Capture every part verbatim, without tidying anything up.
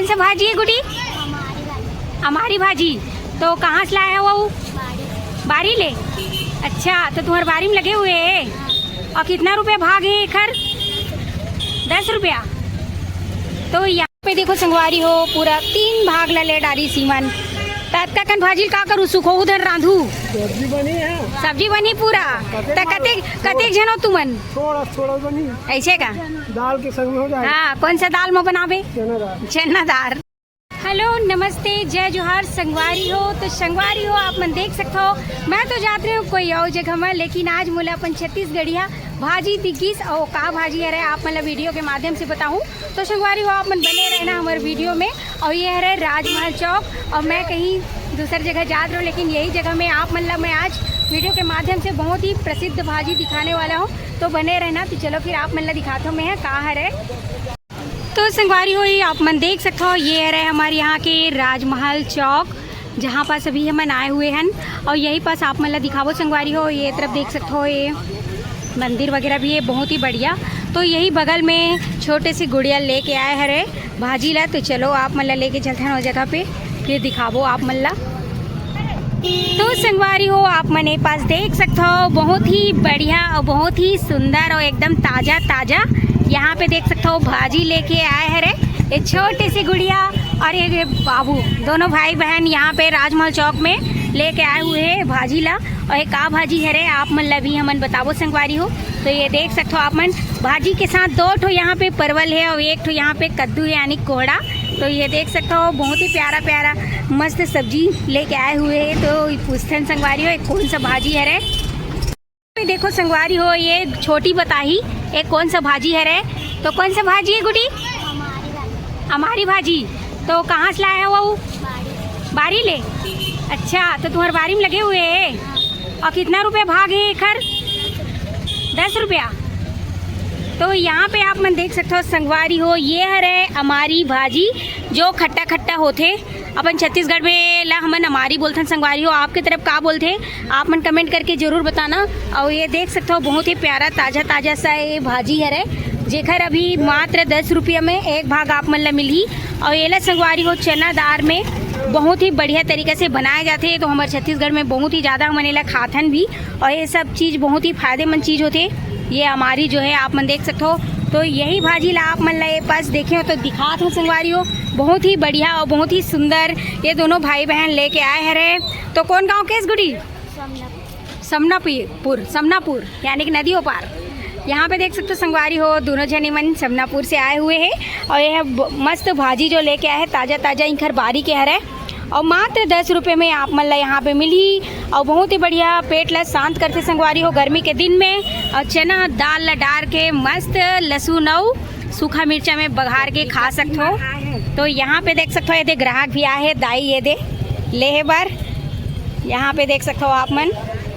अच्छा भाजी है गुडी? अमारी भाजी। तो कहाँ से लाए हो वो? बारी ले। अच्छा, तो तुम्हारे बारी में लगे हुए है। और कितना रुपया भाग है एखर? दस रुपया। तो यहाँ पे देखो संगवारी हो, पूरा तीन भाग ला ले डारी सीमन। त अतका कन भाजी ल का करू, सुखोहू धन रांधू? सब्जी बनी है। सब्जी बनी पूरा। त कतेक, कतेक झन हो तुमन? थोड़ा थोड़ा बनी। ऐसे का? दाल के संग में हो जाए। हाँ, कौन सा दाल में बनाबे? चना दाल। चना दाल। हेलो, नमस्ते, जय जोहार संगवारी हो। तो संगवारी हो, आप मन देख सकते हो, मैं तो जात रहे हूँ कोई और जगह में, लेकिन आज मोला अपन छत्तीसगढ़िया भाजी दिखिस। और का भाजी हरे, आप मन ला वीडियो के माध्यम से बताऊँ। तो संगवारी हो, आप मन बने रहना हमारे वीडियो में। और ये हरे राजमहल चौक, और मैं कहीं दूसर जगह जात रहे हूँ, लेकिन यही जगह में आप मन ला मैं आज वीडियो के माध्यम से बहुत ही प्रसिद्ध भाजी दिखाने वाला हूँ। तो बने रहना। तो चलो फिर आप मन ला दिखाता हूँ मैं ह का हरे। तो संगवारी हो, ये आप मन देख सकते हो, ये हरे हमारे यहाँ के राजमहल चौक, जहाँ पास अभी हमन आए हुए हन। और यही पास आप मन ला दिखाबो संगवारी हो, ये तरफ देख सकते हो, ये मंदिर वगैरह भी है, बहुत ही बढ़िया। तो यही बगल में छोटे से गुड़िया लेके आए हरे भाजी ला। तो चलो, आप मन ला लेके चलते हैं वो जगह पे, फिर दिखाबो आप मन ला। तो संगवारी हो, आप मन ए पास देख सकते हो, बहुत ही बढ़िया और बहुत ही सुंदर और एकदम ताजा ताजा। यहाँ पे देख सकते हो, भाजी लेके आए हरे ये छोटे से गुड़िया और ये बाबू, दोनों भाई बहन यहाँ पे राजमहल चौक में लेके आए हुए हैं भाजी ला। और ये का भाजी हरे, आप मन ला भी हमन बताबो संगवारी हो। तो ये देख सकते हो आप मन, भाजी के साथ दो ठो यहाँ पे परवल है और एक ठो यहाँ पे कद्दू है, यानी कोहड़ा। तो ये देख सकते हो, बहुत ही प्यारा प्यारा मस्त सब्जी लेके आए हुए हैं। तो पूछथन संगवारी हो, ये कौन सा भाजी हरे। देखो संगवारी हो, ये छोटी बताही, ये कौन सा भाजी हरे। तो कौन सा भाजी है गुडी? अमारी भाजी। तो कहाँ से लाए हो वो? बारी ले। अच्छा, तो तुम्हारे बारी में लगे हुए है। और कितना रुपया भाग है एखर? दस रुपया। तो यहाँ पे आप मन देख सकते हो संगवारी हो, ये हरे अमारी भाजी, जो खट्टा खट्टा होथे। अपन छत्तीसगढ़ में ला हमन अमारी बोलथन संगवारी हो, आपके तरफ का बोलथे, आप मन कमेंट करके जरूर बताना। और ये देख सकते हो, बहुत ही प्यारा ताजा ताजा सा ये भाजी हरे, जेकर अभी मात्र दस रुपया में एक भाग आप मन ला मिलही। और एला संगवारी हो, चना दार में बहुत ही बढ़िया तरीका से बनाया जाथे। तो हमर छत्तीसगढ़ में बहुत ही ज्यादा हमन एला खाथन भी, और ये सब चीज बहुत ही फायदेमंद चीज होथे। ये अमारी जो है, आप मन देख सकते हो। तो यही भाजी ला आप मन ला ये पास देखे हो तो दिखात हो संगवारी हो, बहुत ही बढ़िया और बहुत ही सुंदर ये दोनों भाई बहन लेके आए हरे। तो कौन गांव के इस गुडी? समनापुर, समनापुर यानी कि नदी ओ पार। यहाँ पे देख सकते हो संगवारी हो, दोनों जनी मन समनापुर से आए हुए हैं। और ये है ब-, मस्त भाजी जो लेके आए हैं, ताजा ताजा इंखर बारी के हरे। और मात्र दस रुपये में आप मन ला यहाँ पे मिलही। और बहुत ही बढ़िया, पेट ला शांत करथे संगवारी हो गर्मी के दिन में। और चना दाल ला डार के मस्त लहसुन अउ सूखा मिर्चा में बघार के खा सकथो। तो यहाँ पे देख सकथो, ये दे ग्राहक भी आए हे, दाई ये दे लेहे बर। यहाँ पे देख सकथो आप मन,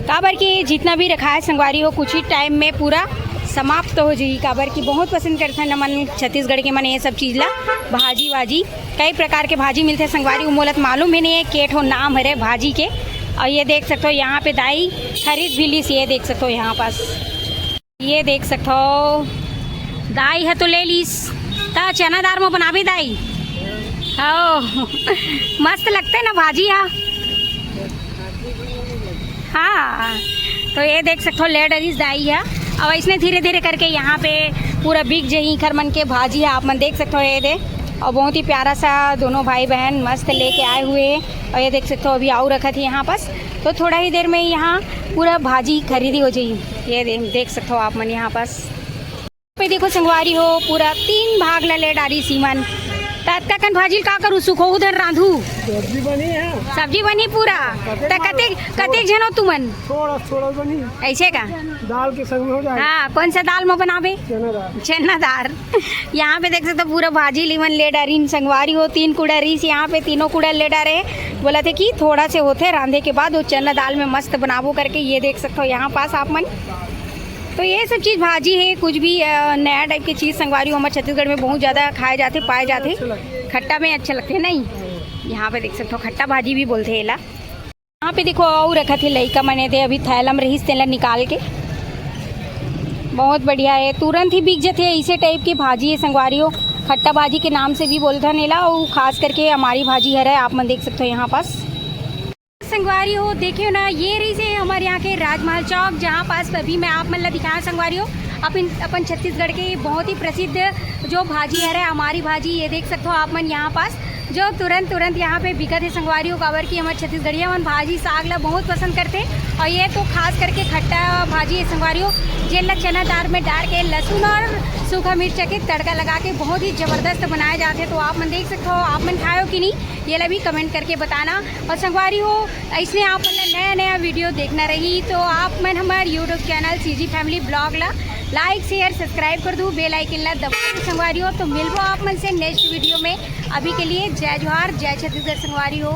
काबर कि जितना भी रखा है संगवारी हो, कुछ ही टाइम में पूरा समाप्त हो जाही, काबर कि बहुत पसंद करथन हमन छत्तीसगढ़ के मन ये सब चीज ला, भाजी वाजी। कई प्रकार के भाजी मिलथे संगवारी, वो मोला त मालूम भी नहीं है के ठो नाम हरे भाजी के। और ये देख सकथो, यहाँ पे दाई खरीद भी लीस, ये देख सकथो यहाँ पास, ये देख सकथो, दाई ह तो ले लीस। त चना दार म बनाबे दाई? हो। मस्त लगथे ना भाजी हा। हाँ, तो ये देख सकथो, ले डरिस दाई हा। अब ऐसने धीरे धीरे करके यहाँ पे पूरा बिक जही खर मन के भाजी हा, आप मन देख सकथो ये दे। और बहुत ही प्यारा सा दोनों भाई बहन मस्त लेके आए हुए हैं। और ये देख सकथो, अभी आऊ रखत हे यहाँ पास। तो थोड़ा ही देर में यहाँ पूरा भाजी खरीदी हो जाही। ये दे-, देख सकथो आप मन यहाँ पास। पे देखो संगवारी हो, पूरा तीन भाग ला ले डारी सीमन। त अतका कन भाजी ल का करू, सुखोहू धन रांधू? सब्जी बनी है। सब्जी बनी पूरा। त कतेक, कतेक झन हो तुमन? थोड़ा थोड़ा बनी। ऐसे का? दाल के संग में हो जाए। हाँ, कौन सा दाल में बनाबे? चना दाल। चना दाल। यहाँ पे देख सकते हो, पूरा भाजी लीमन ले डारिन संगवारी हो, तीन कूड़ा रीस, यहाँ पे तीनों कूड़ा ले डारे। बोला थे कि थोड़ा से होथे, रांधे के बाद वो चना दाल में मस्त बनाबो करके। ये देख सकते हो यहाँ पास आप मन। तो ये सब चीज भाजी है, कुछ भी अ, नया टाइप के चीज संगवारी हो, हमर छत्तीसगढ़ में बहुत ज्यादा खाए जाथे, पाए जाथे। खट्टा में अच्छा लगथे नहीं। यहाँ पे देख सकते हो, खट्टा भाजी भी बोलथे एला। यहाँ पे देखो, अउ रखत हे लइका मने दे, अभी थैला में रहिस तेला निकाल के। बहुत बढ़िया है, तुरंत ही बिक जथे। ऐसे टाइप की भाजी है संगवारी हो, खट्टा भाजी के नाम से भी बोलथन एला, अउ खास करके अमारी भाजी हरे, आप मन देख सकते हो यहाँ पास। संगवारी हो, देखियो ना, ये रहिसे हमर यहाँ के राजमहल चौक, जहाँ पास अभी मैं आप मन ला दिखाया संगवारी हो, अपन, अपन छत्तीसगढ़ के बहुत ही प्रसिद्ध जो भाजी हरे, अमारी भाजी, ये देख सकते हो आप मन यहाँ पास, जो तुरंत, तुरंत यहाँ पे बिकत हे संगवारी हो, काबर कि हमर छत्तीसगढ़िया मन भाजी साग ला बहुत पसंद करथे। अउ ये तो खास करके खट्टा भाजी हे संगवारी हो, जेन ला चना दार में डार के लहसुन अउ सूखा मिर्चा के तड़का लगा के बहुत ही जबरदस्त बनाया जाथे। तो आप मन देख सकते हो, आप मन खायो कि नहीं, ये ला भी comment करके बताना। अउ संगवारी हो, अइसने आप मन ला नया नया video देखना रही तो आप मन हमर YouTube channel CG Family Vlog ला like, share, subscribe कर दू, bell icon ला दबा दू संगवारी हो। तो मिलबो आप मन से next video में। अभी के लिए जय जोहार, जय छत्तीसगढ़ संगवारी हो।